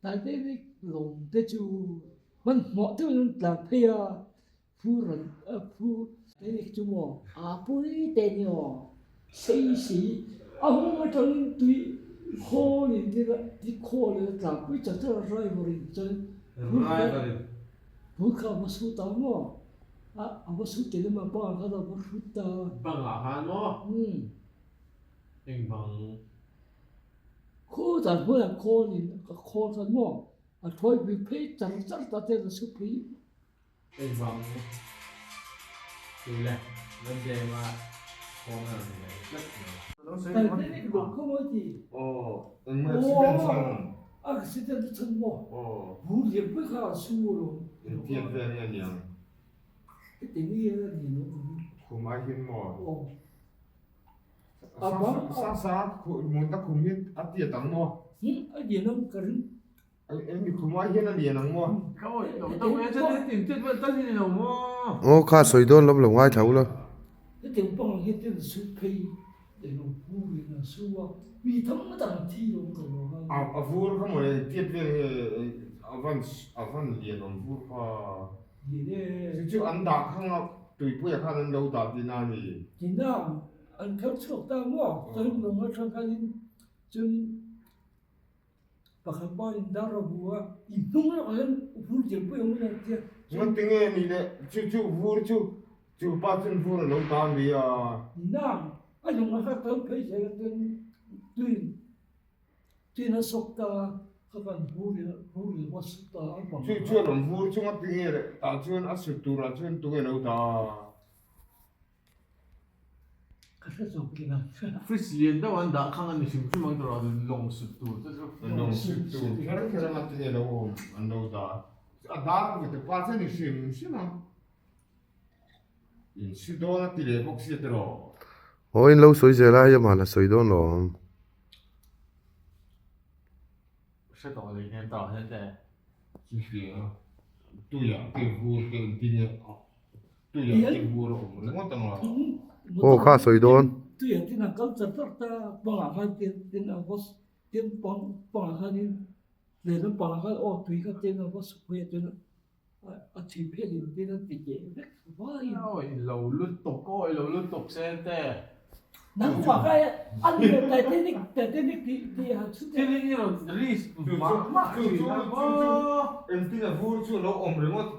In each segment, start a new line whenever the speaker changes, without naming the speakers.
Titanic lawng te chu hmanhmawh deuhin an tlan phei a, phur an phur. Titanic chu maw aa pui te ni aw, sei si a hung atangin tui khawlin thil a ti khawlin a tlan pui chak chak a driver in chuan phur kha a va sut a maw a a va sut tel emaw bangah khan a va hrut ta.
Bangah khan maw? Engvang?
Khawdan hmunah khawlin ka khawl khan maw a thawi bik phei char char ta ten a su phei.
Engvang tih leh kan dema khawl a rawn leh tlat mai.
Titanic lawng kha maw ti?
Aw, engmah accident chhan.
Accident chhan maw? Vur lian pui kha a su alawm.
Intiat vel nge niang?
Heti nge a ni lo.
Khum ai hian maw?
Aw.
Sa sa hmun ta khum hi a tiat ang maw?
A lian ang ka ring.
Eng khum ai hian a lian ang maw?
Aw kha sawi dawn lam lo ngaithla ula.
Hetiang pang ang hian ten su phei eng ang vur in a su a, mi tam tak an thi lo ka lo a.
A vur kha maw le tiat vel hi a van a van lian awm vur kha.
Lian e.
Chu chu an dah khang a tuipuia khan an lo dah tihna a ni.
Tihna an kal chhuak ta maw? Chuan lawng atang khanin chuan pakhat pa in dar a bu a, in hnung lawkah hian vur tel pawh i awm a tia.
Chuan tinge ni le chu chu vur chu chu pa chuan vur a lo ta a ni a.
Nina a lawng a kha kal phei zel a chuan tuin tuin a sawk ta a, kha kan vur in vur in a sut ta a bang
Chu chuan an vur chunga tinge le tah chuan a sut turah chuan tunge lo dah a.
Ka hre zawk kin a.
Fridge lian deuh an dah khang a ni hrim hrim ang tawh lawng sut tur te chu.
Lawng sut tur kher kher anga tinge lo awm an lo dah a dar ve te pa chu a ni hrim hrim ang. In si dawn a ti leh bawk sia tiraw.
Aw in lo sawi zel a hei amah la sawi dawn lo ang.
Hre tawh leh hnem tawh hian te.
Chutia tuiah te vur te engtin nge tuiah te vur a awm ringawt ang a.
Aw kha sawi dawn.
Tuiah tin a kal char char ta pangah khan tin tin a va tin pang pangah khanin lehlam pangah khan aw tui kha tin a va sukpui a chuan a chhui phel in tin a ti keh vek vaiin.
Aw i lo lutuk aw i lo lutuk sen te.
Nangmah kha a ni lo Titanic Titanic tih tih han chhut
Thil hi i rawn risk mah mah thin a maw.
Engtin a vur chu a lo awm ringawt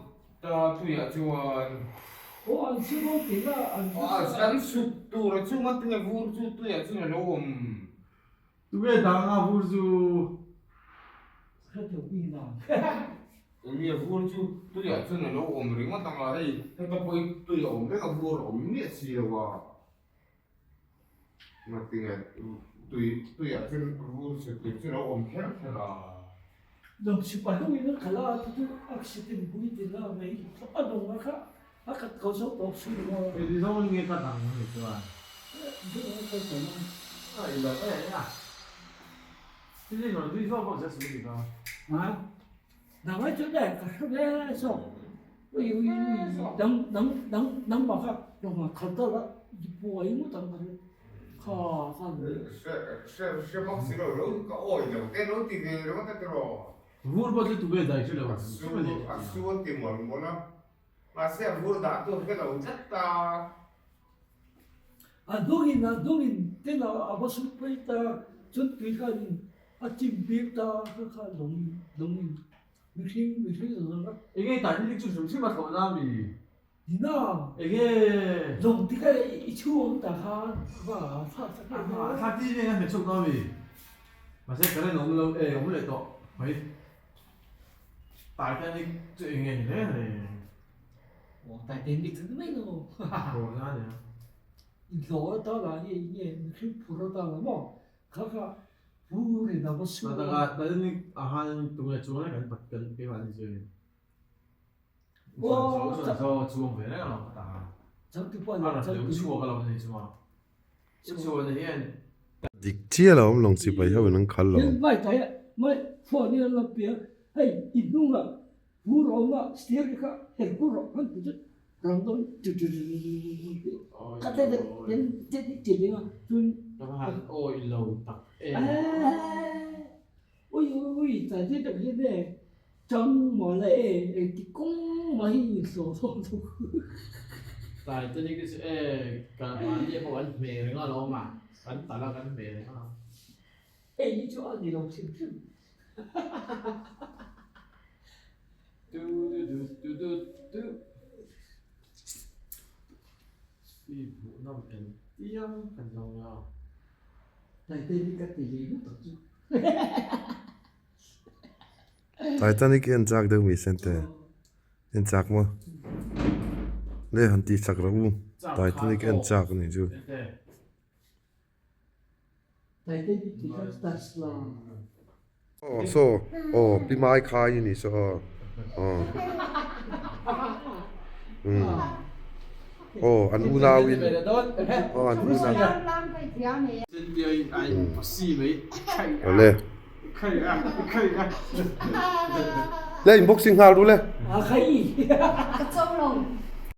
ta tuiah chuan.
Aw an su dawn tih la an su
sa. An sut tur a chunga tinge vur chu tuiah chuan a lo awm.
Tunge dang a vur chu?
Hre theuh bik nang.
Enge vur chu tuiah chuan a lo awm ringawt ang a hei heta pawh hi tui a awm reng a vur a awm miah si lo a. Ngatinge tui tuiah chuan vur chhe tur chu lo awm kher kher a.
Lawng sipai ho in a khalh a chu chu accident pui ti la mai a lawng a kha a khat ko zo tawh si lo a.
Hei ti zawng in nge ka dang a ni chuan.
Deuh a kal tawh lo.
A i lo e a. Thil hi rawn zui zawk zawk zel suh ni ka.
Ha nang ai chuan e ka hre ve zawk ui ui ui dang dang dang dang mah kha lawng a khalh ta la i buai ngawt ang ka ring kha kha ni.
Hre hre hre bawk si lo lo ka awi lo te lo ti ve ringawt a tiraw.
Vur pawh chu tu nge dai hre lo
A su a su a ti mawlh mawlh a mahse a vur dah tu hre lo tlat ta.
A hnungin a hnungin ten a va sut phei ta chuan tui khanin a chim bik ta kha kha lawngin lawngin mihring mihring zawng zawng a.
Enge Titanic chu hrim hrim a thlawh na mi?
Nina.
Enge?
Lawng ti kha i chhung ta khan va thlak sak em a.
Thlak ti nen a hmet chhuak na mi? Mahse current a awm lo e awm leh tawh mai. Titanic chu enge ni reng reng?
Aw Titanic chu ni mai lo.
Thlawh na nia.
Inhlawh ata lah hi enge mihring phur ata lah maw kha kha phur in a va su a.
Titanic ah khan tunge chuang reng kan pat kan keimah ni chuan.
Aw
Chuan chuang ve reng alawm ka ta.
Changtupa leh
A rawn
changtu.
deuh chhuak alawm ni chuan. Chuan hian
Dik chiah lo awm lawng sipai ho in an khal lo.
Tin mai tai mai phone in an lo pe a, hei i hnungah vur a awm a, steering kha her kur rawh han ti chu rang dawn tu tu tu tu tu kha te te tin tin ti ding a chun
Ka va han awi lo tak em.
Ui ui ui tai te tak hian e chang mah la e engti kawng mah hi inhlawh dawn lo.
Tai te ni chu e kan mahni pawh kan hmeh reng alawm a, kan talh a kan hmeh reng a.
Hei hi chu a ni lo hrim hrim.
Tu du du du du du. I hmuh nawm en tiang kan zawng a.
Titanic a ti leh lutuk chu.
Titanic hi en chak deuh mi sente. En chak maw? Le han tih chak rawh u. Titanic en chak a nih chu.
Titanic tih kha Tesla.
Aw saw aw pi mai khai a ni saw aw aw umm aw an unau in aw an unau awle le in boxing nghal ru le.